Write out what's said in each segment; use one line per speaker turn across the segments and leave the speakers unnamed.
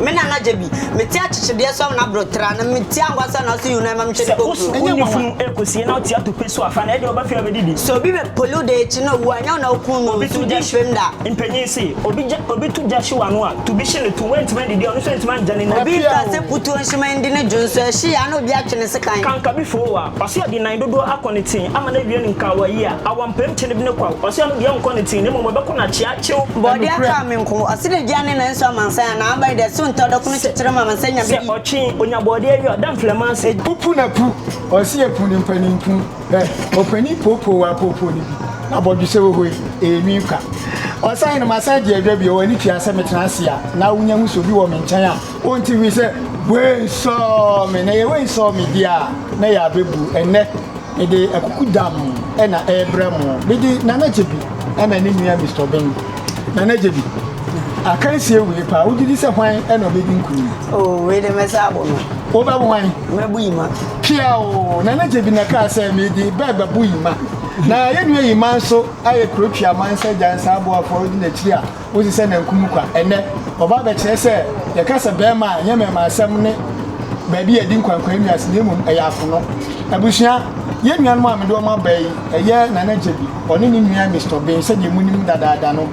Me nana Gyebi, mete akyekyedeɛ so amena boro tra na mete angwa so anaa so yi na ɛma mehyɛ
Sɛ
nipa
wo so
kuro.
wo ne funu rekɔsie na wote atope so afa no, ɛdeɛ ɔba fie a ɔbɛdidi.
Sɛ obi bɛ poli wo da akyi na owu a, ɛnyɛ wo na wokum no,
Obi
nso
to
wodi
gya
mfem da.
Mpanyin se, obi gya obi to gya hyew ano a, to bi hye no to, wantumi andidi a, ɔno nso antumi angya ne nan.
Obi ka sɛ putuo nhyema ndi ne dwo nso, ɛhye yɛ a na obi atwe ne sekan.
Kanka bi foo a, ɔse ɔde nan dodoɔ akɔ ne tee ama no awie no nkawa yi a, awampam kyene bi ne kwaw, ɔse ɔno deɛ ɔnkɔ ne tee na mmom ɔbɛkɔ no akyea kyew.
Bɔɔdeɛ
Nokorɛ.
kaa me nko, ɔse ne dua ne nan nso amansan anaa aban deɛ so ntɔ dɔkono
Sɛ
kyekyere ma amansan nya
sɛ
bɛdi.
ɔtwe onya bɔɔdeɛ wie a, ɔda mframa ase.
Pupu na pu, ɔse yɛ pu ne mpanin pu. Hwɛ, ɔpanin poopoo wɔ apoopoo no bi, na bɔdwesɛ wɔ hɔ yi, ɛyɛ nwi kwa. Ɔsan no, masan gye adwa bio, w'ani tua sɛ metena ase a, na wonya hu sɛ obi wɔ me nkyɛn a ɔnte hwee sɛ, Wei nsɔɔ me, na ɛyɛ wei nsɔɔ me deɛ a, na ɛyɛ abɛbu. Ɛnnɛ, mede akukudam na ɛrebrɛ mo. Mede Nana Gyebi na ne nua Mister Obeng. Nana Gyebi, akansie wei paa, wogye di sɛ hwan na ɔbɛdi nkunim?
Oh, wei de mɛsa abɔ no.
Wobɛbo hwan?
Mɛbo Yima.
Pia o, Nana Gyebi na kaa sɛ mede bɛ bɛbo Yima. Na yɛn nua Yima nso ayɛ kuro twi amansa gya nsa aboafoɔ a wodi n'akyiri a wosi sɛ nankum kwa. Ɛnnɛ, ɔba abɛkyerɛ sɛ yɛka sɛ bɛrima a, ɛnyɛ mmarima asɛm ne baabi a yɛdi nkwankwan nnuase na mmom ɛyɛ afono. Abusua, yɛn nuanom a mede wɔn aba yi, ɛyɛ Nana Gyebi, ɔne ne nua Mister Obeng, sɛdeɛ monim dadaada no.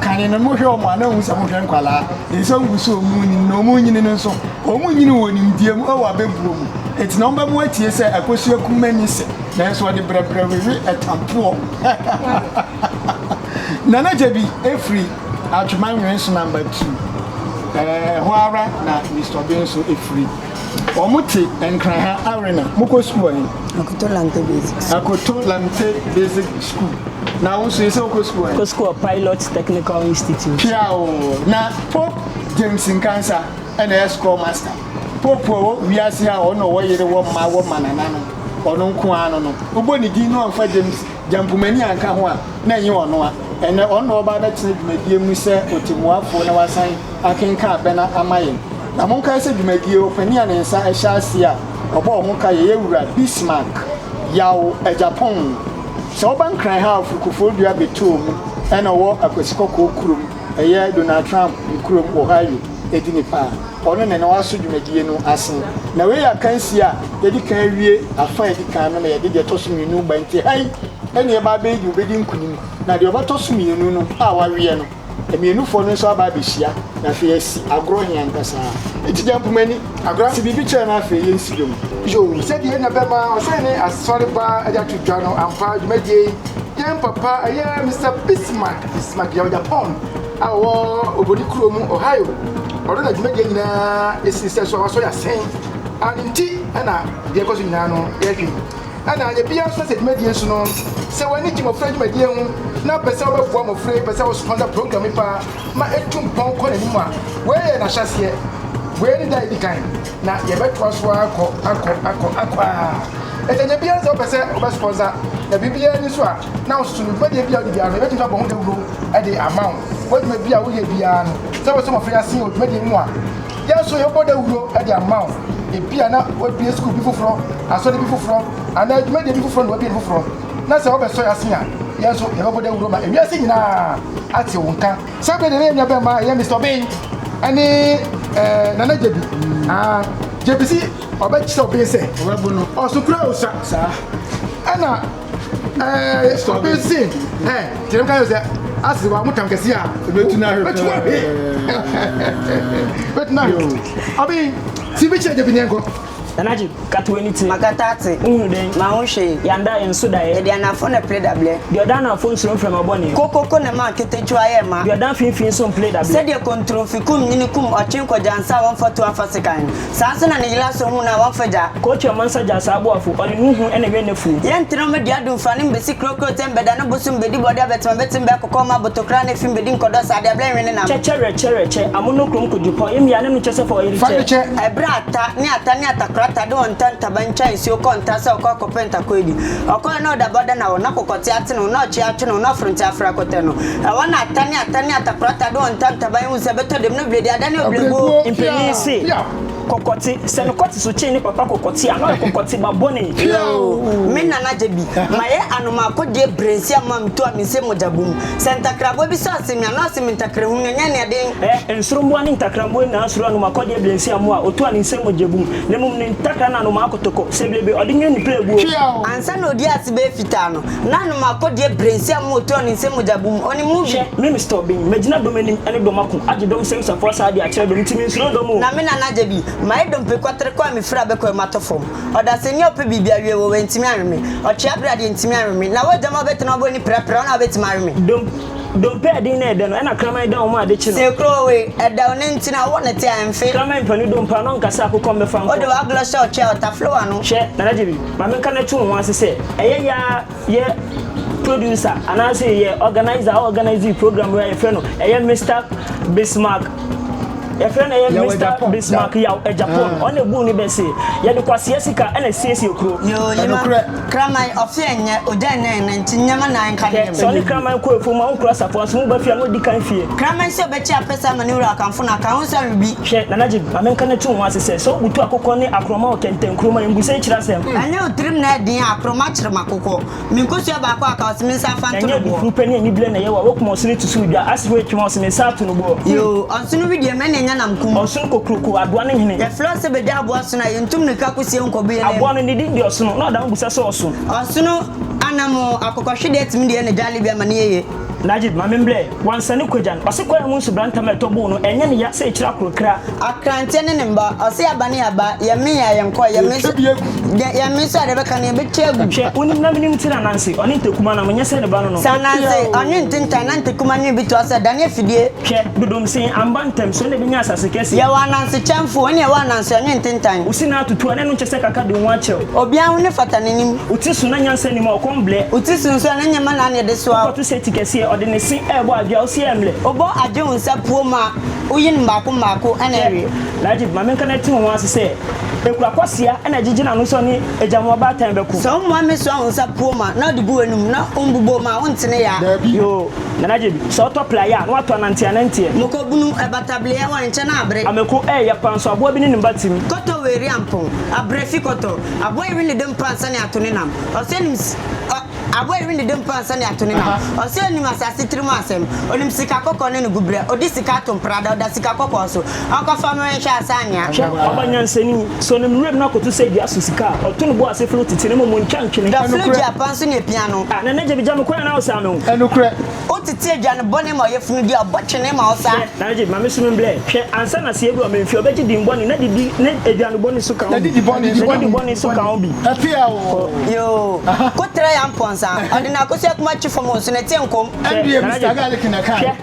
Kane no, mohwɛ wɔn a, na wohu sɛ mohwɛ nkwadaa. Ɛsɛ sɛ wohu sɛ wɔrenyini, na wɔrenyini no nso, wɔrenyini wɔ nimdeɛ mu, wɔ abɛbuo mu. Enti na wɔbɛma woatie sɛ akosua kum ani se, nanso ɔde brɛbrɛ wewe ɛtampoɔ. Nana Gyebi firi Atwema Nwenso Number 2, ɛhɔ ara na Mister Obeng nso firi. Wɔn te Nkran ha Arena. Mokɔ sukuu wɔ he?
Akoto Lamte Basic School.
Akoto Lamte Basic School. Na wo nso yɛ sɛ wokɔ sukuu wɔ he?
Kɔ sukuu wɔ Pilot Technical Institute.
Pia o! Na Pope James Nkansah na ɛyɛ score master. Pope a ɔwɔ wiase ha a ɔno na ɔwɔ yere wɔ mma wɔ mmanana no, ɔno nko ara no no. Wobɔ ne din na ɔmfa James Gyampumani anka ho a, na ɛnyɛ ɔno a. Ɛnnɛ, ɔno na ɔreba abɛtena dwumadie mu sɛ ɔtɛmmuafoɔ na wasan akenkan abɛ no ama yɛn. Na monkae sɛ dwumadie, ɔpanin a ne nsa hyɛ aseɛ a ɔbɔɔ ho ka yɛ yɛn wura Bismarck Yaw Agyapong. Sɛ woba Nkran ha a, ɔfiri Koforidua bɛtɔɔ mu ɛna ɔwɔ Akwasi Kɔkɔɔ kurom, ɛyɛ Donald Trump ne kurom, Ohio, di ne paa. Ɔno na na waso dwumadie no ase. Na wei yɛ akansie a yɛadi kan awie afa a ɛdi kan no na yɛde deɛ ɛtɔ so mmienu reba. Nti ha yi na yɛba abɛyi deɛ ɔbɛdi nkunim. Na deɛ ɔbɛtɔ so mmienu no a waweɛ no, mmiɛnufoɔ no nso aba abɛhyia na afei asi agorɔ he ankasa. Nti gya mpomani, si biribi kyerɛ na afei yɛnsi dwom.
Yoo, sɛdeɛ na bɛma ɔsɛe ne asɔreba de ato dwa no, ampa dwumadie yi, yɛn papa ɛyɛ Mister Bismarck, Bismarck Yaw Japan a ɔwɔ Obroni kuro mu, Ohio, ɔno na dwumadie nyinaa ɛsi sɛ so a wasɔ yɛasen a ne nti na deɛ ɛkɔ so nyinaa no yɛhwɛ yi. Ɛna anyɛ biara nso sɛ dwumadie nso no, sɛ w'ani gye mmɔfra dwumadie ho na pɛ sɛ wobɛboa mmɔfra yi, pɛ sɛ wo sponsor program yi paa ma ɛtu mpɔn kɔ n'anim a, wei yɛ n'ahyɛaseɛ. Wei ne da a ɛdi kan, na yɛbɛtoa so ara akɔ, akɔ, akɔ, akɔ ara. Ɛnti anyɛ biara sɛ wopɛ sɛ wobɛ sponsor, na biribiara ni so a, na wo soso no dwumadie bi a wode biara no, yɛbɛtumi nso abɔ ho dawuro de ama wo. W'adwuma bi a woyɛ biara no, sɛ wopɛ sɛ mmɔfra yi ase wɔ dwumadie mu a, Yɛn nso yɛbɔ dawuro de ama wo. Ebia na woabue sukuu bi foforɔ, asɔre bi foforɔ, anaa dwumadie bi foforɔ na woabue no foforɔ, na sɛ wobɛsɔ yɛn ase a, yɛn nso yɛbɛbɔ dawuro ma ewiase nyinaa ate wo nka. Saa berɛ deɛ na yɛn nuabarima a ɛyɛ Mister Obeng ne eh, Nana Gyebi. Ah, Gyebi si ɔbɛkyerɛ Obeng sɛ
Ɔbɛbo no.
ɔso kura osa.
Saa.
Ɛna ɛɛ obi se ɛ kyerɛ mu ka sɛ ase wa mo tam kɛse a
Ebetu n'ahwe
betu ahwe betu n'ahwe ɔbi si bi kyerɛ gyebi ne nkɔ.
Nana-Gye, kata w'ani te.
Makata ate.
Wohunu dɛn?
Manhu hwee.
Yɛanda yɛn so daeɛ.
Yɛde anafo na pire dablɛ.
Deɛ ɔda anafo nsuro mframa bɔne.
Kokoko na ɛma aketekyua yɛ ma.
Deɛ ɔda mfimfini nso mpire dablɛ.
Sɛdeɛ kontromfi kum nyini kum ɔtwe nkɔgya nsa a wɔmfa tuo amfa sekan no, saa ara nso na ne yere asɔ hu no a wɔmfa gya.
Kootwi ɔmansa gya saa aboafo, ɔde ne ho hu na ɛwɛn n'afuo.
Yɛntena mu dua dumfa ne mbesi krokro tɛ mbɛda ne bosom mbedi bɔde abɛtema bɛtem bɛ akokɔ ma abotokra ne fi mbedi nkɔdɔ saa de ablɛ nwe ne nam.
Kyɛkyɛ rɛkyɛ rɛkyɛ, amono kurom kodwopɔ, yɛ mmea ne no kyɛ sɛ fa ɔyere
Fa no
kyɛ.
kyɛ.
Ɛberɛ a ata ne ata ne atakora. atakorata de wɔn ntantaban twa nsuo kɔ nta sɛ ɔkɔ akɔpɛ ntakoe bi. Ɔkɔe na ɔda bɔda na wɔ, na kɔkɔte ate no, na ɔtwe atwe no, na ɔfronte afra akɔtɛ no. Ɛhɔ na ata ne ata ne atakorata de wɔn ntantaban hu sɛ ɛbɛtɔ dam na obredi adane obrɛguo.
Mpanyin se, Kɔkɔte, sɛ ne kɔte so kyɛn ne papa kɔkɔte a, na ɔyɛ kɔkɔte ba bɔne.
Yoo, me nana Gyebi, mayɛ anomaa-kodeɛ brensi ama metu a mense mogya bom. Sɛ ntakraboa bi sɔ ase me a, na ɔse me ntakrahunu no nyɛ nea den.
Ɛ, nsorommoa ne ntakrammoa nyinaa suro anomaa-kɔdeɛ brensi amoa a ɔtu a ne nsam mogya bum, na mmom ne ntakra ne anomaa kotoko, sɛ blebe, ɔde nwene ne pirebuo.
Ansa na ɔdi ase bɛyɛ fitaa no, na anomaa-kɔdeɛ brensi amoa a ɔtu a ne nsam mogya bum, ɔnim mu bi.
Hwɛ, me Mister Obeng, magyina dɔm anim ne dɔm ako, agye dɔm nsam safoa saa de akyerɛ dɔm, nti mensuro dɔm o.
Na me nana Gyebi, mayɛ dompe kɔtere kɔ a mefiri abɛkɔ mu atɔ fam. Ɔdasani a ɔpɛ biribi awie wɔ wantumi anwe me. Ɔtwea bere adeɛ ntumi anwe me. Na w'agya ma ɔbɛtena ɔbɔ ani prapra wo na wobɛtumi awe me.
Dom, dompe a ɛden na ɛdɛ no, ɛna kraman dan wɔn a ade kye no.
Sɛ kuro we, ɛdɛw ne ntini a wowɔ ne te a ɛmfe.
Kraman mpa ne dompe ano nka sɛ akokɔ mmɛfa nkɔ.
Wode w'agorɔ hyɛ ɔtwea a ɔtafere w'ano.
Hwɛ, Nana Gyebi, ma menka na to wo ho ase sɛ, ɛyɛ ya ara yɛ producer anaasɛ yɛ organizer a organize program wei a yɛfrɛ no ɛyɛ Mister Bismarck yɛfrɛ no ɛyɛ Mister Bismarck Yaw Agyapong ɔna ebu ne bɛ se yɛde kwasia sika ɛna siesie kuro.
Yoo yima kraman ɔfe ɛnyɛ ogya ɛnyɛ ɛnɛ nti nyɛma na ɛnka ne yam.
Sɛ ɔne kraman kɔ afuom a ɔnkura safoa nso mo ba fie a na ɔdi kan fie.
Kraman sɛ ɔbɛkye apɛsɛ ama ne wura akamfo no aka ho sɛ ɔrebi.
Hwɛ Nana Gyib ma menka no to wo ho ase sɛ sɛ wobutu akokɔ ne akorɔma wɔ kɛntɛnkuruma a mbusa akyiri asɛm.
Ɛnyɛ wo tirim na ɛden a akorɔma kyere m'akokɔ. Me nkosua baako a aka ɔse me nsa afa nto
Ɛnyɛ
no boɔ.
adufuru pɛ ne anibrɛ na ɛyɛ wo a wokum ɔsono ti so dwa ase hɔ atwam a ɔse me nsa ato no boɔ.
Yoo, ɔsono wi deɛ mɛne ɛnyɛ nam kum.
Ɔsono kokroko, adoa ne hene.
Yɛfrɛ wo sɛ bɛgya aboa sono a yɛntum mirika kɔsie nkɔbu yɛn
Aboa no ne din de ɔsono na ɔda ho bisa sɛ ɔso.
Ɔsono anam o, akokɔhwedeɛ tumi deɛ ne dwale bi ama no yɛ yie.
Najib, ma membrɛ, wansane kogya no. Ɔse kwae mu nsobrantam a ɛtɔ boo no, ɛnyɛ ne ya sɛ ɛkyiri akorokra.
Akranteɛ ne ne mma, ɔse aba ne aba, yɛmee a yɛnkɔ, yɛmee nso, yɛmee nso a deɛ ɛbɛka no yɛbɛtwa agu.
Hwɛ, wonim na menim nti na Ananse, ɔne Ntakuma nam, nyɛ sɛ ne ba no no.
Sɛ Ananse, ɔnwe ntentan na Ntakuma nwe bi toa sɛ, dane afidie.
Hwɛ, Dodomsen, amba ntɛm, so na ɛbɛnya asase kɛseɛ.
Yɛwɔ Ananse kyɛmfo, ɛne yɛwɔ Ananse ɔnwe ntentan.
Wo se na atutu a, na ɛno nkyɛ sɛ kaka de wo ho akyɛ wo.
Obiara ho ne fata n'anim.
Wo ti so na nyansa nnim a, ɔkɔm blɛ.
Wo ti so nso a, na nneɛma na na yɛde soa wo.
Wokɔto sɛ ti kɛseɛ, ɔde ne se rebɔ adwe a, wo se ɛmlɛ.
Wobɔ adwe wo nsa puo mu a, woyi no mmaako mmaako na
Hwɛ,
awie.
Najib, ma menka na te wo ho ase sɛ, ekura kwasea na ɛgyegye n'ano sɛ ɔne agyammoa baatan bɛko.
Sɛ wommoa me soa wo nsa puo mu a, na wode gu w'anum, na wombobɔ mu a, wontene yaa.
Daabi.
Yoo, Nana Gyebi, sɛ wotɔ plaeɛ a, na woatɔ ananteananteɛ.
Mokɔbunu, ɛbatableɛ, wɔ nkyɛn abere.
Amako ɛɛya paa nso aboa bi ne ne mba te mu.
Kɔtɔ weri ampɔn, abrɛ fi kɔtɔ. Aboa yi we ne dam paa sɛnea ato ne nam. Ɔsɛ nim s ɔ Aboa yi we ne dam paa sɛnea ato ne nam. Ɔsɛ onim asase tirim asɛm. Onim sika kɔkɔɔ ne ne gubrɛ. Odi sika ato mprada, ɔda sika kɔkɔɔ so. Ɔnkɔfa mmrɛ nhwɛ asa anwea.
Hwɛ, ɔba nyansani, sɛ ɔnam wuram na akɔto sɛ dua so sika a, ɔto ne bo ase foro tete na mmom ɔntwa ntwene.
Dɔforo dua pa nso na epia no.
Ah, Nana Gyebi, gya me kwan anaa wosan me ho?
Ɛnokorɛ.
Wotete aduane bɔne ma ɔyafunu di a, ɔbɔ twene ma ɔsa.
Hwɛ, Nana Gye, ma me so me mblɛ. Hwɛ, ansa na sɛ yɛdu ɔmanfie a, ɔbɛgye din bɔne, na didi ne aduane bɔne so ka ho bi.
N'adidi bɔne nso
N'adidi bɔne nso ka ho bi.
Ɛpea o.
Yoo, kotra ya mpɔnsa, ɔde n'akosua kuma twe fam o, so n'ati nkom.
Hwɛ,
Ɛndeɛ
Nana
Mister
Gye,
Garlic na ɛkaeɛ.
hwɛ,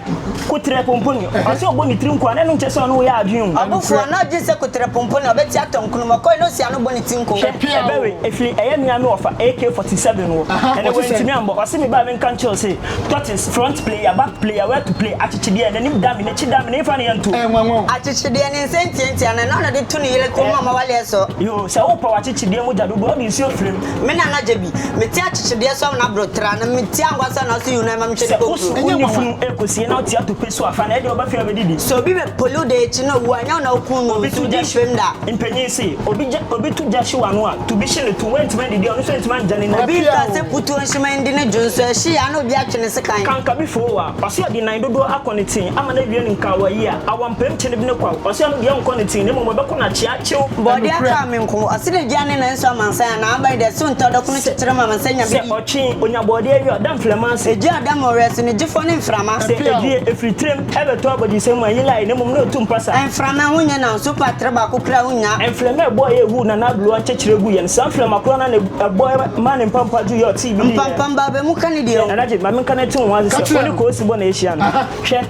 kotrɛ pomponi, ɔse ɔbɔ ne tiri nko a, na ɛno nkyerɛ sɛ ɔne wo yɛ adwene o.
Ɔbofoɔ, na ɔgye sɛ kotrɛ pomponi, ɔbɛte atɔ nkonom, ɔkɔe na ɔsi ano bɔ ne ti nko.
Hwɛ, ɛbɛwe, ɛfiri ɛyɛ me ara me wɔfa AK-47 wɔ, ɛnɛ wantumi ambɔ, ɔse me ba a menka nkyerɛ wo se, Tortoise, front player, back player, where to play, akyekyedeɛ, n'anim da me, n'akyi da me, ne nfa ne yɛnto.
Ɛyɛ nwanwa o.
Akyekyedeɛ, ne nsa ntiantia no, ɛno na ɔde to ne yere kɔn mu ama wale ɛsɔ.
Yoo, sɛ wopɛ w'akyekyedeɛ mogya dodoɔ a, wode nsuo firi mu.
Me nana gye bi, mete akyekyedeɛ so ama no aboro tra, na mete angwa so a na ɔse yuu na ɛma mehwɛ ne
Sɛ wo
kokuro.
wo ne funu rekɔsie na wote atope so a, fa no ɛdeɛ ɔba fie a ɔbɛdidi.
Sɛ obi bɛ poli wo da akyi na owu a, ɛnyɛ wo na wokum no,
Obi
nso
to
wodi
gya
hwam da.
Mpanyin se, obi gya obi to gya hye w'ano a, to bi hye ne to, woantumi andidi a, ɔno nso antumi angya ne nan.
Obi ka sɛ putuo nhyema ndi ne dwo nso, ɛhye a na obi atwe ne sekan.
Kanka bi foo a, ɔse ɔde nan dodoɔ akɔ ne tee ama no awie no nkawa yi a, awampam kye no bene kwaw, ɔse ɔno deɛ ɔnkɔ ne tee na mmom ɔbɛkɔ no akyea kyew.
Bɔɔdeɛ aka me nko, ɔse ne dua ne nan nso amansan anaa aban deɛ so ntɔ dɔkono kyekyere ma amansan nya
Sɛ
bedi.
ɔtwe, onya bɔɔdeɛ wie a, ɔda mframa ase.
Edua a ɔda mmɔwerɛ so no, gyefoɔ ne mframa.
Sɛ edue, efiri tirem ɛbɛtɔ abɔgyesɛ mu a, ɛnyɛ lie na mmom na otu mpasa.
Mframa ho nyɛ na nso pa tere baako kura wonnya.
Mframa a ɛbɔeɛ a ɛhuu Nana Aberewa nkyɛkyerɛ guiɛ no, saa mframa korɔ no ara na ɛbɔeɛ maa ne mpampa dwoeɛ a ɔtee bi diiɛ.
Mpampam ba bɛ mu ka ne deɛ o.
Nana Gye, ma menka no nto wo ho ase
Ka
sɛ,
kyerɛ
wo ne
no.
Kosi bɔ na ɛhyia no. Hwɛ.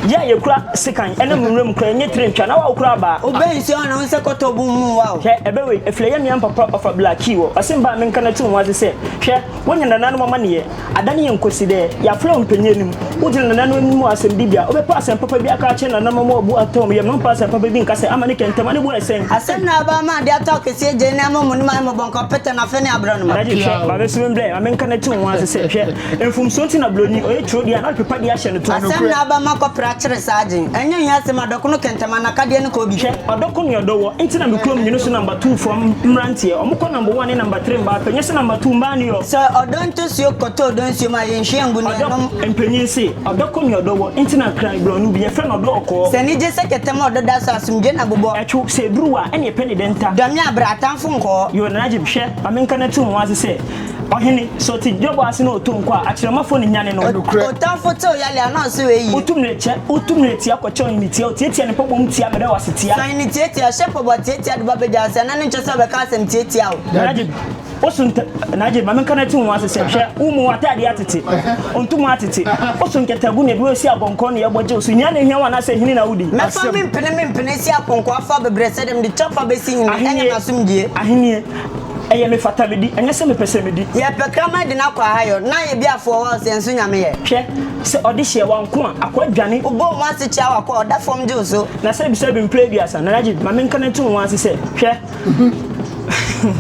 Yɛ a yɛkura sekan ɛne mo nwuram kura ɛnyɛ tire ntwa na wa wokura abaa.
Wobɛ nsuo a na wo sɛ kɔtɔ bu mu wa o.
Hwɛ ɛbɛ wei ɛfiri ɛyɛ mea mpapa ɔfa blackie wɔ ɔse mbaa menka no to ho ase sɛ hwɛ wonya nananom amaneɛ adane yɛn nkosi dɛ yɛafrɛ wo mpanyin anim wogyina nananom anim wɔ asɛmdibea wobɛpɛ asɛm papa bi aka akyerɛ nananom ama wɔabu atɔ wɔn yam na wompɛ asɛm papa bi nka sɛ ama ne kɛntɛm ane bo ɛsɛn.
Asɛm na aba ama ade atɔ akɛseɛ gyei ne ama mu no ma ayɛ mmɔbɔ nka ɔpɛtɛ na afɛ ne aborɔnoma.
Anagye hwɛ ma me nso membrɛ ma menka no to ho ase sɛ hwɛ Mfomsoɔ nti na broni ɔyɛ turo deɛ a na ɔde pepa deɛ ahyɛ no to.
Asɛm na aba ma kɔpere akyere saa agyen. Ɛnyɛ ohia asɛm adɔko no kɛntɛm anakadeɛ ne koobi.
Hwɛ ɔdɔ ko ne ɔdɔ wɔ nti na me kurom nwene so number two foɔ mmeranteɛ ɔmo kɔ number one ne number three mbaa pɛ nyɛ sɛ number two mbaa New York.
Sɛ ɔdɔ ntosuo kɔtɔ ɔdɔ nsuo mu a yɛnhwie ngu ne
Ɔdɔ
yɛnom.
mpanyin se ɔdɔ ko ne ɔdɔ wɔ nti na nkran brɔno bi yɛfrɛ no ɔdɔ ɔkɔɔ.
Sɛ anigye sɛ kɛtɛ ma ɔdɔ da so asomdwie na bobɔ.
Ɛtwo sɛ ɛduru wo a ɛne ɛpɛ ne dɛ nta.
Dɔ me a brɛ atamfo nkɔɔ.
Yoo Nana Gyim hwɛ ma menka no to wo ho ase sɛ Ɔhene, sɛ ɔte dwabɔ ase na ɔtɔ nko a, akyerɛmafoɔ na ɛnyane no.
Nokorɛ.
Otamfo tew yale a, na ɔse wei ye.
Wotu mmerɛ kyɛ, wotu mmerɛ tia kɔkyɛ ɔhene tia, ɔtiatia ne mpaboa mu tia brɛ wo ase tia.
Sɛ ɔhene tiatia, ɔhyɛ mpaboa tiatia de ba badwa ase a, na ne nkyɛ sɛ ɔbɛka asɛm tiatia wo.
Najib, woso nta, Najib, ma menka no ati wo ho ase sɛ, hwɛ, wo mu w'ataadeɛ atete, wo ntoma atete, woso nkatagu na ebi resi abɔnkɔn na yɛbɔ gye wo so, hia na ehia wo anaasɛ hene na wodi?
Mɛfa me mpene me mpene asi apɔnkɔ afa abɛbrɛsɛ de mede kyɛfa bɛsi hene, ɛnyɛ
Ahennie,
m'asomdwie.
ahennie. Ɛyɛ me fata medi, ɛnyɛ sɛ mepɛ sɛ medi.
Yɛpɛ kraman de no akɔ ahayɔ, na ayɛ bi afoɔ hɔ sɛ nso Nyame yɛ.
Hwɛ, sɛ ɔde hyeɛ wanko a, akoa dwane.
Wobɔ wo mu ase kyia w'akoa, ɔda fam gye wo so.
Na sɛ bisa bi mprɛ aduasa, Nana Gye, ma menka no nto wo ho ase sɛ, hwɛ.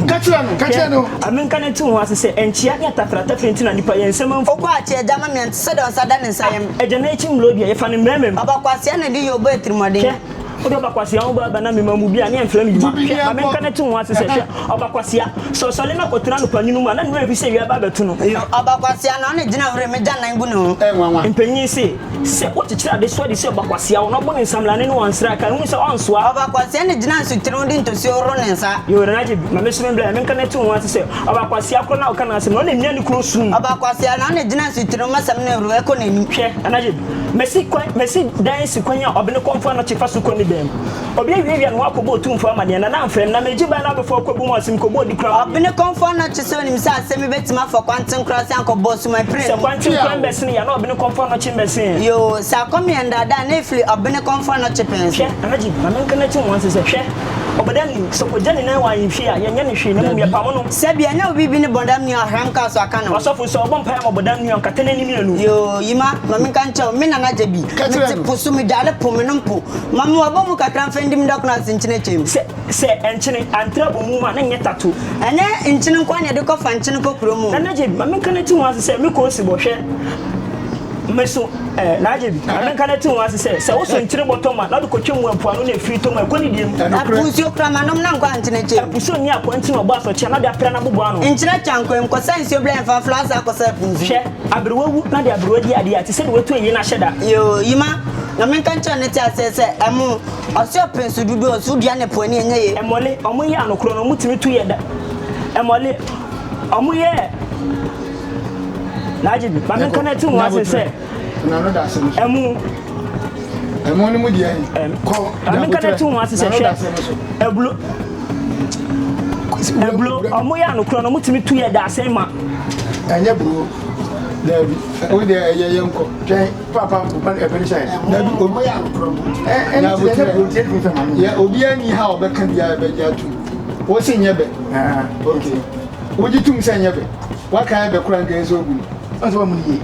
Ka kyerɛ no, ka kyerɛ no.
Hwɛ, ma menka no nto wo ho ase sɛ, ɛnkyea ne atafere-atafere nti na nnipa yɛ nsɛm amfu.
Wokɔ akye agya ma me a, ɛnte sɛ deɛ ɔnsa da ne nsa yam.
Agya no akyi mmrɛ dua, yɛfa no mmarima mu.
Ɔba kwasea na ɛde yɛ ɔbɔ atirimuɔden.
Hwɛ, Wode ɔba kwasea ho ba ba na mema mu bi a, ne ɛmfrɛ me yima. Hwɛ, ma menka no to wo ho ase sɛ, hwɛ, ɔba kwasea, sɛ ɔsɔre na ɔkɔtena anɔpa nwunu mu a, na ne werɛ afi sɛ awia reba abɛto no.
Ɔba kwasea na ɔne gyina wuram gya nan gu ne ho.
Mpanyin se, sɛ wokyekyere adesoa de si ɔba kwasea hɔ na ɔbɔ ne nsamlane ne wansra ka, ehunu sɛ ɔnsoa.
Ɔba kwasea na gyina nsutene ho de ntosuo horo ne nsa.
Yoo, Nana Gye, ma me so membrɛ, ma menka no to wo ho ase sɛ, ɔba kwasea korɔ no a woka n'asɛm no, ɔno na emia ne kunu sum.
Ɔba kwasea na ɔne gyina nsutene ho ma samina huru kɔ n'anim.
Hwɛ, Nana Gye, Masi kwan, masi dan asi kwan a ɔbene kɔmfoɔ anɔkye fa so kɔ ne dan mu. Obi awiawia ne ho akɔbɔ otumfoɔ amaneɛ, na na amfrɛ me, na megye ban na abɛfa ɔkwabu mu asɛm kɔbɔ odi koraa amaneɛ.
Ɔbene kɔmfoɔ anɔkye sɛ onim sɛ asɛm yi bɛtumi afa kwanten koraa sɛ ankɔbɔ ɔsuman piree
Sɛ
no.
kwanten koraa mbɛsene yɛ a, na ɔbene kɔmfoɔ anɔkye mbɛsen ɛ.
Yoo, sɛ akɔm yɛ ndaadaa a, na efiri ɔbene kɔmfoɔ anɔkye pɛn so.
Hwɛ, Anagye, ma menka no atim wo ase sɛ, hwɛ, ɔbɔdam ni, sɛ ɔkɔgya ne nan wɔ ahemfie a, yɛnyɛ no hwee, na mmom yɛpamo no.
Sɛbi, ɛnyɛ obi bi ne bɔdam ni a ɔhram kaa so aka ne ho.
Ɔsɔfo, sɛ ɔbɔ mpaeɛ ma ɔbɔdam ni a, ɔnkata n'anim anu.
Yoo, Yima, ma menka nkyerɛ wo, me nana gya bi, mete po so, medware po, menom po. Ma me w'abɔ mu kakra mfa ndi me dɔkono ase nkyene kyɛm.
Sɛ, sɛ nkyene antra bɔ mu a, na ɛnyɛ tato.
Ɛnyɛ nkyene nko ara na yɛde kɔfa nkyene kɔ kuro mu.
Nana gya bi, ma menka no atim wo ase sɛ, me kɔn si bɔ, hwɛ. Me so eh, n'agye bi. Ma menka no to ho ase sɛ, sɛ woso nkyene bɔtɔ ma na wode kɔtwa mu ɛpo ano na ɛfiri tɔ mu a, ɛkɔ ne deɛ mu.
Ɛpo nsuo kora ma nom na nkɔ ankyene kyɛm.
Ɛpo so nni akoa nti na ɔbɔ asɔkye a na ɔde apra no aboboa ano.
Nkyene atwa nkwan mu, kɔsa nsuo bla yɛmfa mfra asa akɔsa ɛpo nsuo.
Hwɛ, aberewa wu na de aberewa di adeɛ a, te sɛ deɛ watu ayie no ahyɛ da.
Yoo, Yima, ma menka nkyerɛ wo ne te aseɛ sɛ, ɛmo, ɔse ɔpɛ nsu dodoɔ, nso wodua no ɛpo ani ɛnyɛ yie.
Ɛmɔle, ɔmo yɛ anokorɔ no, ɔmo tumi tu yɛ da. Ɛmɔle, ɔmo yɛ. N'agye bi. Maame nka n'ati ho ase sɛ. Ɛmu.
Ɛmu no mu deɛ. Kɔ.
Maame nka n'ati ho ase sɛ hwɛ. Ɛbulo. Ɛbulo ɔmo yɛ anokorɔ no ɔmo tumi tu yɛ daasɛn ma.
Ɛnyɛ buro. Daabi. O deɛ ɛyɛ yɛn kɔ. Twɛn papa papa ɛbɛn hyɛ. Daabi ɔmo yɛ anokorɔ no. Ɛ ɛne ti ɛnyɛ buro tiɛ fún fɛn ma. Yɛ obiara ni ha ɔbɛka biara bɛgye atum. Wɔsi nyɛ bɛ. Okay. Wogye tom sɛ ɛnyɛ bɛ? Waka ɛbɛ koraa nka ɛsɛ ogu no. Ɔsɛ wɔn mu no yie.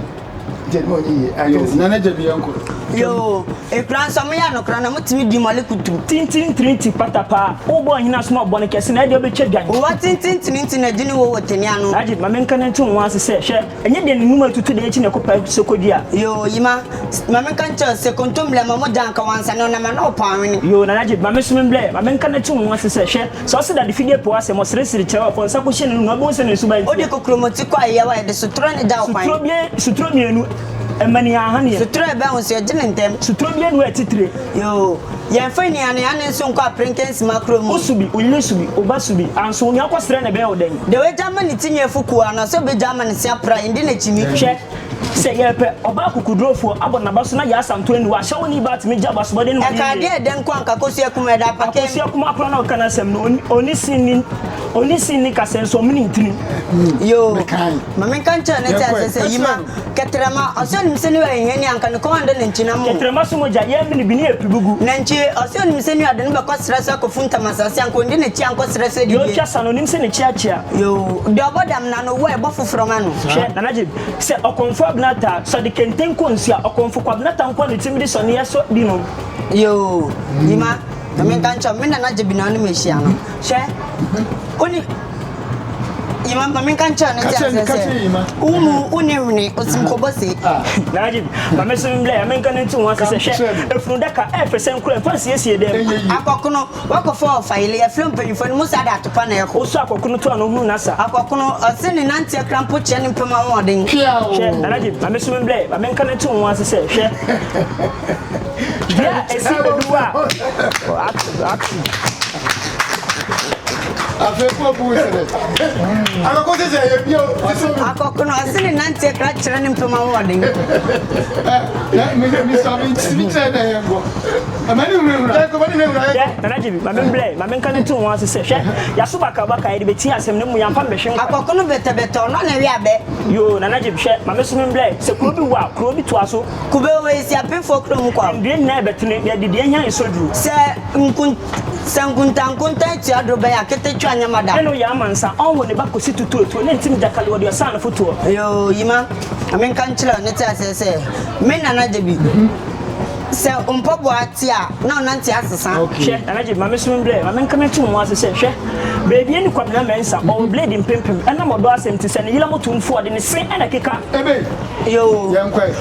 Nti ɛdwuma ɔnyɛ yie. Ayɛ Yoo, Nana Gyabi yɛnkɔ.
Yoo, ekura nso ɔmo yɛ anokora na ɔmo tumi di mɔle kutu.
Tintin tirinti patapaa, wobɔ ɔhene asom a bɔne kɛse na ɛdeɛ wobɛtwa dwan.
Owa tintin tirinti na gyini wo wɔ tani ano.
Najib, ma menka no nto wo ho ase sɛ, hwɛ, ɛnyɛ deɛ ne nnwuma atutu deɛ akyi na ɛkɔpae sɛ kɔdua.
Yoo, Yima, ma menka nkyerɛ wo sɛ, kontomire ma mogya anka wansane ɔnam a na ɔpɔn awene.
Yoo, Nana Najib, ma me nso membrɛ, ma menka no nto wo ho ase sɛ, hwɛ, Sɛ ɔse dade fidie po asɛm, ɔseresere kyerɛ wo, fa wo nsa kɔhyɛ n'anum na wobɛhu sɛ ne nsuban teɛ.
Wode kokuromoti kɔ ayeyaw a, yɛde sotorɔ na egya wo kwan.
Suturo bie, suturo mmienu, ɛma ni ahaneɛ.
Suturo a ɛbɛn wo nso, yɛgye no ntɛm.
Suturo bie nua atitire.
Yoo, yɛmfa nnuaneane nso nkɔ aperenke nsima kuro mu.
Wo so bi, wo yere so bi, wo ba so bi, anso wo nua kɔsrɛ na ɛbɛyɛ wo dɛn?
Deɛ wagya ama ne ti nwi afu kuo ano, sɛ ɔbɛgya ama ne se apra, yɛndi n'akyi ni.
Hwɛ! Sɛ yɛrepɛ ɔbaa kokodurofoɔ abɔ n'aba so na Yaa Asantewaa nni hɔ a, ahyɛwoni baa tumi gye abasobɔde no ma no
Ɛka
yie.
adeɛ ɛdɛ nko anka Akosua Akumaa ɛda apakam.
Akosua Akumaa koraa na ɔka n'asɛm no, ɔnni ɔnni se nni ɔnni se nni kasa nso ɔmene ntini.
Yoo,
Mekae.
ma menka nkyerɛ no te
Yɛnkɔ ɛ,
aseɛ sɛ
ka
Yima,
kyerɛ no.
Kɛtrɛma, ɔsɛ onim sɛ ne wura yɛ hiani a anka ne kɔn andɔ nantwi nam o.
Kɛtrɛma so mogya, yɛmene bi ne yɛpi bi gu.
Nantwi, ɔsɛ onim sɛ ne wura de no bɛkɔ serɛ so akɔfuntam asase a anka ɔndi n'akyi ankɔ serɛ so
Deɛ
adidie.
ɔtwa sa no, ɔnim sɛ ne kyeakyea.
Yoo, deɛ ɔbɔ dam no ano, wo a ɛbɔ foforɔ ma no.
Hwɛ, Nana Gyem, sɛ Ɔkɔmfo Abena taa sɔ de kɛntɛn kɔ nsuo a, Ɔkɔmfo Kwabena ta nko ara na ɔtumi de sɔneɛ sɔ bi nom.
Yoo, Yima, ma menka nkyerɛ wo, me Nana Gye bi na wo ne me ahyia no. Hwɛ, wo ne. Yima, ma menka nkyerɛ wo ne te aseɛ sɛ, wo mu, wo ne hwene, osim kɔbɔ se.
Nana Gye, ma me so mblɛ, ma menka no nto wo ho ase sɛ, hwɛ, efunu daka, ɛyɛ fɛ sɛ nkura, mfa nsiesie dɛm.
Akɔkono, Wakɔfa ɔfa yele yɛfrɛ mpanyinfoɔ no musa de atopa na ɛkɔ.
Osu akɔkono to ano hunu nasa.
Akɔkono, ɔse ne nanteɛ kra mpo kyerɛ ne mpem ahoɔden.
Hwɛ, Nana Gyim, ma me so me mbrɛ, ma menka no nto wo ho ase sɛ, hwɛ, dua a ɛsi bɛdu a, ato, ato.
Afei kɔ bu sɛ dɛ. Akɔkɔ sɛ sɛ yɛ bio.
Akɔkono, ɔse ne nanteɛ kra kyerɛ ne mpem ahoɔden.
Ɛ, mi mi sɔ mi mi kyerɛ dɛ yɛn kɔ.
Hwɛ, Nana Gyebi, ma membrɛ, ma menka no nto wo ho ase sɛ, hwɛ, yɛaso bakabaka, yɛde bɛtie asɛm na mmom yɛamfa mmɛhwe nkwa.
Akɔko no bɛtɛbɛtɛ, ɔno na ɛwe abɛ.
Yoo, Nana Gyebi, hwɛ, ma me nso membrɛ, sɛ kuro bi wo a, kuro bi toa so.
Kube wɔ Esiapemfoɔ kuro mu kwa.
Nnua nyinaa ɛbɛtene, na yɛde deɛ ahia nsɔ duru.
Sɛ nkun, sɛ nkuntankuntan tua doro bɛn a, kete twa nyɛ ma da.
Ɛna ɔyɛ amansa, ɔnwo ne ba kɔsi tutuotuo, ne ntim gyakale ɔde ɔsaa no fotoɔ.
Yoo, Yima, ma menka nkyerɛ wo, ne te aseɛ sɛ, me Nana Gyebi. Sɛ mpaboa te a, na ɔnante asesa.
Hwɛ, Nana Gye, ma me so mbrɛ, ma menka me to mo ase sɛ, hwɛ, beebi ani Kwabena Mensah, ɔwɔ blade mpempem, ɛnam ɔdɔ asɛm nti, sɛ ne yera moto mfo a, ɔde ne se na ɛkeka.
Ebe,
Yoo.
yɛnkɔ ɛ.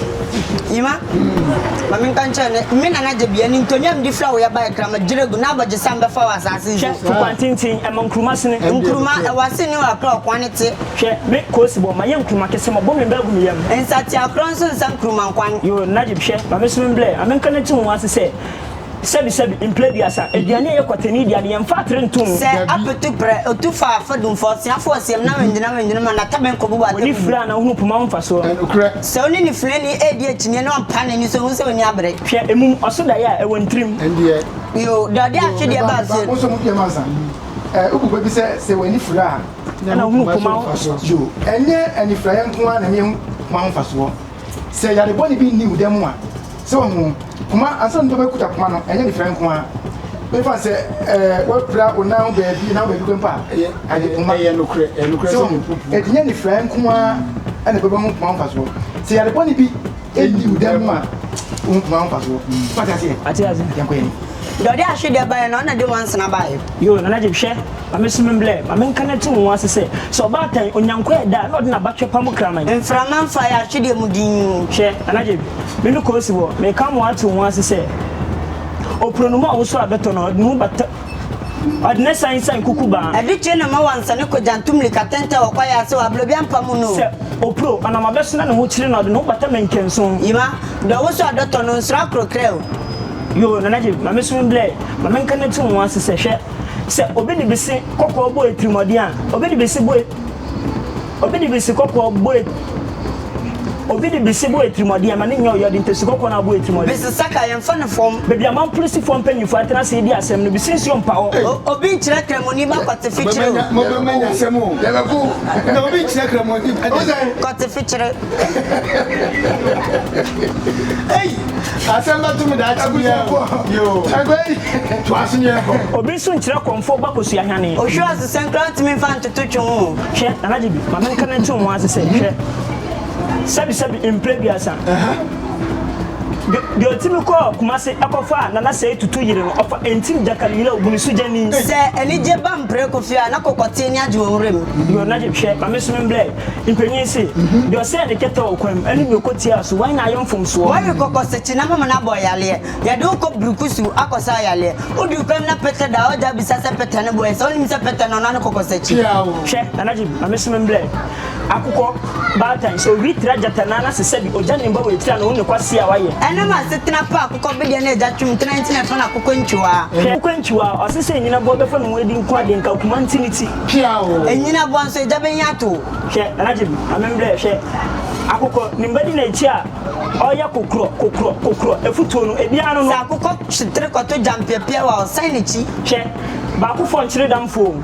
Yima, ma menka nkyerɛ ne, me Nana Gye bia, ne ntonya a mede fira wo yɛ bae kra, magyere agu, na abɔgyesam bɛfa wɔ asaase yi
Hwɛ,
so.
to kwan tenten, ɛma nkruma sene.
Nkruma, ɛwɔ ase ne wɔ akra ɔkwan ne te.
Hwɛ, me, Koosibɔ, mayɛ nkruma kɛse, mabɔ me mba agu me yam.
Nsateakorɔ nso nsa nkruma nkwan.
Yoo, Najib, hwɛ, ma me so membrɛ, ma menka no nto wo ho ase sɛ, sɛbi, sɛbi, mprɛ aduasa, aduane a ɛyɛ kwatani dea no, yɛmfa atere nto mu.
Sɛ apetu prɛ, otu fa afadumfa, ɔseafo ɔseam na wengyina wengyina ma n'ataban kɔbubu
W'ani
atabubu.
fira na wohunu poma ho mfasoɔ.
Nokorɛ.
Sɛ wo ne nifirani redi akyinnye na ɔmpa n'ani so hu sɛ onni abere.
Hwɛ, emum, ɔso daeɛ a, ɛwɔ ntirim.
Ɛndeɛ.
Yoo, deɛ ɔde ahwedeɛ ba
Meba,
fie.
mo nso mo deɛ mansa. Ɛ, wobu bɛ bi sɛ, sɛ w'ani fira a.
Ɛna wohunu poma ho mfasoɔ.
Yoo, ɛnyɛ anifiraeɛ nko ara na ɛma yɛhu poma ho mfasoɔ. Sɛ yare bɔne bi nni wo dan mu a, sɛ wahu poma, ansa na nipa bɛkuta poma no, ɛnyɛ anifiraeɛ nko ara. Memfa no sɛ ɛɛ woapira wo nan ho baabi, nan ho baabi mpo a, ɛyɛ poma.
Ɛyɛ nokorɛ, ɛyɛ nokorɛ
sɛ
sɛ
wahu. Enti ɛnyɛ anifiraeɛ nko ara na ɛbɛma woahu poma ho mfasoɔ. Sɛ yare bɔne bi nni wo dan mu a, wohu poma ho mfasoɔ. Woate aseɛ?
Mate aseɛ.
Yɛnkɔ yɛn anim.
Deɛ ɔde ahwedeɛ baeɛ no, ɔno na ɛde nwansena baeɛ.
Yoo, Nana Gyem, hwɛ, ma me so memblɛ, ma menka no to wo ho ase sɛ, sɛ ɔbaatan, Onyankwa ɛda a, na ɔde n'abatwɛ pamo kraman.
Mframa mfa yɛ ahwedeɛ mu dinn.
Hwɛ, Nana Gyem, me ne Kosi wɔ, mereka mo ato wo ho ase sɛ, Opuronoma a ɔwoso abɛtɔ no, ɔde ne ho bata, ɔde ne san sian kuku baa.
Ɛde kyerɛ na ma wansane kɔ gyanto mmirika tɛntɛn wɔ kwaeɛ ase wɔ aberɛ obi ampa mu no.
Sɛ opuro, ɔnam abɛso na ne ho kyere no a, ɔde ne ho bata mankanso.
Yima, deɛ ɔwoso adɔtɔ no, nsuro akorɔkorɛ o.
Yoo, Nana Gyem, ma me so memblɛ, ma menka no to wo ho ase sɛ, hwɛ, sɛ obi de bese kɔkɔɔ bɔ atirimɔden a, obi de bese bɔ obi de bese kɔkɔɔ bɔ obi de bese bɔ atirimɔden a, ma no nyɛ ɔyɛ, ɔde ntasu kɔkɔɔ na abɔ atirimɔden.
Bese saka, yɛmfa no fam.
Baabi a mampolisifoɔ mpanyimfoɔ atena ase redi asɛm no, bese nsuo mpa hɔ.
Obi nkyerɛ Kramoni ba kɔte fikyire o.
Mobɛma nya asɛm o. Yɛbɛko. Na obi nkyerɛ Kramoni ba deɛ.
Kɔte fikyire.
Ei! Asɛm bɛto me daakye biara o. Yoo. Toa so ne yɛnkɔ.
Obi nso nkyerɛ kɔmfoɔ ba kosua hwane.
Ohwɛ ɔsesɛn koraa ntumi mfa ntoto twe ho o.
Hwɛ, Nana Gyebi, ma menka no nto wo ho ase sɛ, hwɛ, sɛbisɛbi mprɛ aduasa, deɛ ɔtumi kɔɔ Kumase kɔfaa Nana Sɛe Tutu yere no, ɔfa ntim gyakali yere a ɔbu ne sogyani.
Sɛ anigye ba mprako fie a, na kɔkɔtee ani agye wɔ nwura mu.
Yoo, Nana Gyebi, hwɛ, ma me nso membrɛ. Mpanyin se, Deɛ ɔsɛee ne kɛtɛ wɔ kwan mu ne deɛ ɔkɔtiaa so, wɔn na ayɛ mfomsoɔ.
Wɔwe kɔkɔsekye na mama no abɔ yareɛ. Yɛde wo kɔ Burukusu akɔsa yareɛ. Woduru kwan mu na pɛtɛ da hɔ, ɔgya bisa sɛ pɛtɛ no bo ɛ? Sɛ wonim sɛ pɛtɛ no, ɔno ara ne kɔkɔsekye.
Hwɛ, Nana Gye, ma me so membrɛ. Akokɔ, baatan, sɛ owi tra gyata nan ase sɛbi ogya ne mba wɔ etiri a na ɔhu ne kwasea a wayɛ.
Ɛnam asetena pa a akokɔ bedeɛ ne agya twem tena nti na yɛfrɛ no akokɔ ntwiwaa.
Hwɛ, akokɔ ntwiwaa, ɔse sɛ nnyina boɔ bɛfa ne ho adi nko a deɛ nka akuma nte ne ti.
Enyina boa nso egya bɛnya ato wo.
Hwɛ, Nana Gyebi, ma me mbrɛ, hwɛ. Akokɔ ne mba di n'akyi a ɔyɛ kokorɔ, kokorɔ, kokorɔ, afutuo no, ebiara no no.
Sɛ akokɔ hwetere kɔto gyampeapeaw a, ɔsan n'akyi.
Hwɛ, baakofoɔ nkyere damfoɔ o.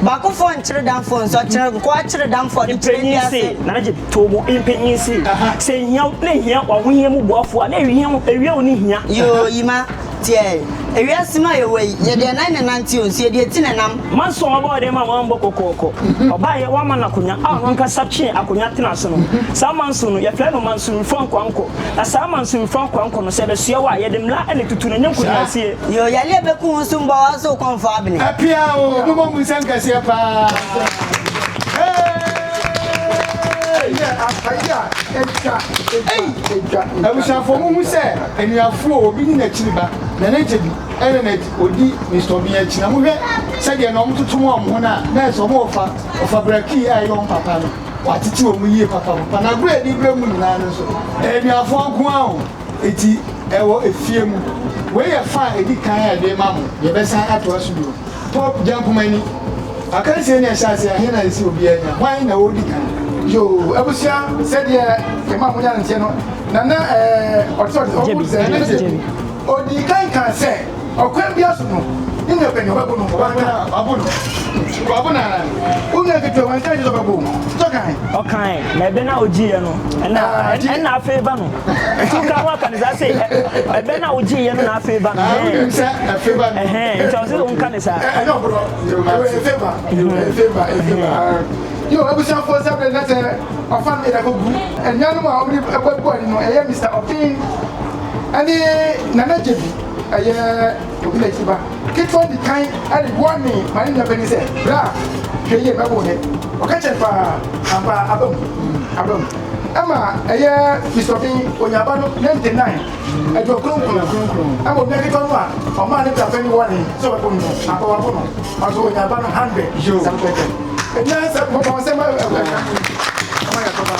Baakofoɔ nkyere damfoɔ nso, ɔkyere nkoa kyere damfoɔ de kyerɛ
Mpanyin
wiase.
se, Nana gye too bo, mpanyin se, sɛ ehia wo na ehia w'ahohia mu boafoɔ a, na ehia wo, ewia wo ne hia.
Yoo, Yima, Tiɛ, ewiase mu a yɛwɔ yi, yɛde yɛn nan na ɛnante o, nso yɛde yɛn ti na ɛnam.
Manson ɔbɔɔ dɛn ma wammɔ kɔkɔɔkɔ? Ɔbaeɛ wama no akonwa a ɔno ankasa twee akonwa tenaa so no. Saa Manson no, yɛfrɛ no Manson Mfua Nkwankɔ. Na saa Manson Mfua Nkwankɔ no, sɛ ɛbɛsoɛ wo a, yɛde mmara na ɛtutu no, ɛnyɛ nkonyasie.
Yoo, yareɛ bɛku wo nso mbɔ wo so kɔmfɔ abene.
Apia o, momɔ mo nsam kɛseɛ paa. Hey! Ei! Abusuafoɔ mohu sɛ anuafoɔ obi ne n'akyiri ba na n'agya bi ɛna na ɔdi Mister Obeng akyi na mohwɛ sɛdeɛ na wɔtoto wɔn ho no a na ɛsɛ wɔn ɔfa ɔfa brakii a ɛyɛ wɔn papa no watete wɔn yie papapapa na agorɔ a yɛde brɛ mu nyinaa no nso ɛyɛ anuafoɔ nko ara o eti ɛwɔ efie mu wei yɛ fa a ɛdi kan a yɛde ma mo yɛbɛsan atoa so bio. Pope Gyankumani, akansie ne ɛhyɛ aseɛ ahe na ɛsɛ obiara nya? Hwan na ɔredi kan?
Yoo abusua sɛdeɛ yɛma mo nya no nteɛ no nana ɛɛ ɔte ɔte ɔmo sɛ ɛna sɛ odi kan kan sɛ ɔkwan bi aso no ne nua panyin ɔbɛbo no ɔbɛka
wabo no wabo no ara
wo nua ketewa wɔn nka kyerɛ sɛ ɔbɛbo sɛ ɔkan
ɔkan na ɛbɛ na ogyiiɛ no ɛna
Ah, gye.
ɛna afei ba no nti woka ho aka ne saa sɛ ɛbɛ na ogyiiɛ no na afei ba no
na wonim sɛ ɛfe ba no
ɛhɛn nti ɔsɛ wonka ne saa
ɛnyɛ ɔborɔ ɛfɛ ba ɛfɛ ba ɛfɛ ba yo abusuafoɔ sɛ bere na sɛ ɔfa no yɛde akɔgu anuanom a wɔde ɛbɔ ani no ɛyɛ Mr. Ɔpin ɛne Nana Gyebi ɛyɛ obi na akyi ba ketewa di kan ɛde boa ne ma ne nua panyin sɛ bra hwɛ yie mɛbo ne ɔka kyerɛ paa ampa aba mu aba mu ɛma ɛyɛ Mr. Ɔpin onyaba no 99 Aduokron nkron ɛma onua ketewa no a ɔmaa ne bra panyin wɔne sɛ ɔbɛbo no no ampa wabo no ɔso onya ba no 100 saa pɛpɛpɛ ɛnyɛ sɛ mɔbɔ sɛ ma ɛka ɔma yɛ kɔba.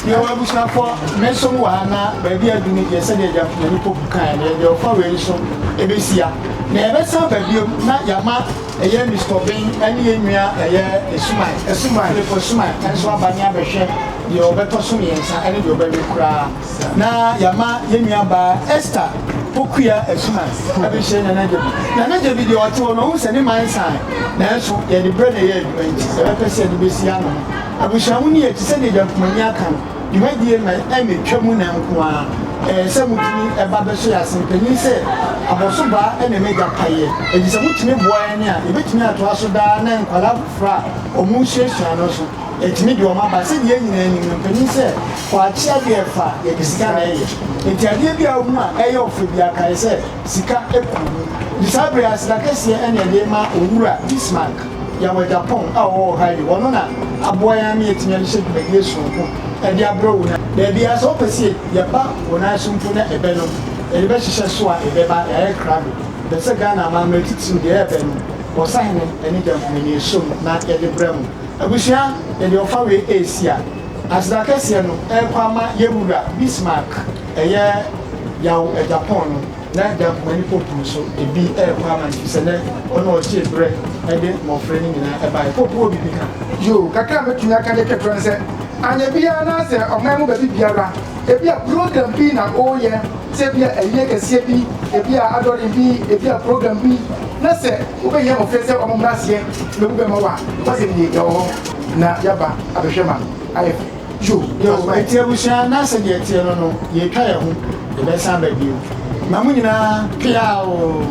Yɛwɔ abusuafoɔ, me nso wɔ ha na baabi adu no deɛ sɛdeɛ agya Mani Poku kaeɛ no yɛde ɔfa wei nso ɛbɛsia na yɛbɛsan aba biom na yɛama ɛyɛ Mister Ben ɛne yɛn nua ɛyɛ Esuman
Esuman.
Philip Esuman nso aba ne abɛhwɛ deɛ ɔbɛtɔ so mmiɛnsa ɛne deɛ ɔbɛwe koraa na yɛama yɛn nua baa Esther Pokuya Asuman abɛhyia Nana Gyabi. Nana Gyabi deɛ ɔte hɔ no ɔhu sɛ ne man san nanso yɛde berɛ na ɛyɛ adwuma nti yɛbɛpɛ sɛ yɛde bɛsi ano. Abusua mo ni akyi sɛdeɛ Agya Nkumani aka no dwumadie ma ɛmɛtwa mu na nko ara ɛyɛ sɛ motumi ɛba bɛso yɛ ase mpanin sɛ abɔso baa ɛna ɛmɛgya payɛ enti sɛ motumi boa yɛn a yɛbɛtumi atoa so daa na nkwadaa foforɔ a wɔn resuasua no nso Yɛtumi de wɔn aba. Sɛdeɛ yɛn nyinaa nim no, mpanin sɛ kwakye adeɛ ɛfa, yɛde sika na ɛyɛ. Enti adeɛ bi a wohu a ɛyɛ wo fɛ biara, kae sɛ sika ku mu. Nti saa berɛ yi, aseda kɛseɛ na yɛde rema Owura Bismarck Yaw-Agyapong a ɔwɔ Ohio. Ɔno na aboa yɛn ama yɛatumi ahyehyɛ dwumadie sononko de abrɛ wo. Na baabiara sɛ wopɛ sɛ yɛba wo nan so mpo na ɛbɛ no, yɛde bɛhyehyɛ so a, yɛbɛba. Yɛayɛ krado. Yɛpɛ sɛ Ghana amammerɛ titiriw deɛ ɛbɛ no, Ɔsahene ne Gyankumani som na yɛde brɛ mo. Abusua, yɛde ɔfa wei resi a, aseda kɛseɛ no ɛrekɔ ama yɛn wura Bismarck, ɛyɛ Yaw Agyapong no, na Gyankumani Pope nso, ebi ɛrekɔ ama no, efisɛ nɛ ɔno na ɔgyee berɛ de mmɔfra no nyinaa ɛbaeɛ. Pope wowɔ biribi ka?
Yoo, kakra a mɛtumi aka de atwa toɔ ne sɛ, anyɛ biara na sɛ ɔman mu baabi biara, ebia program bi na woreyɛ, sɛ ebia ayie kɛseɛ bi, ebia adɔre bi, ebia program bi, na sɛ wobɛhia mmɔfra sɛ wɔmmra aseɛ mmɛbu bɛ mma wo a, nokwasɛm nie, yɛwɔ hɔ na yɛaba abɛhwɛ ma ayɛ fɛ.
Yo, yo, enti abusua, na sɛdeɛ ɛteɛ no no, yɛretwa yɛn ho, yɛbɛsan aba bio. Ma mo nyinaa, peaoo!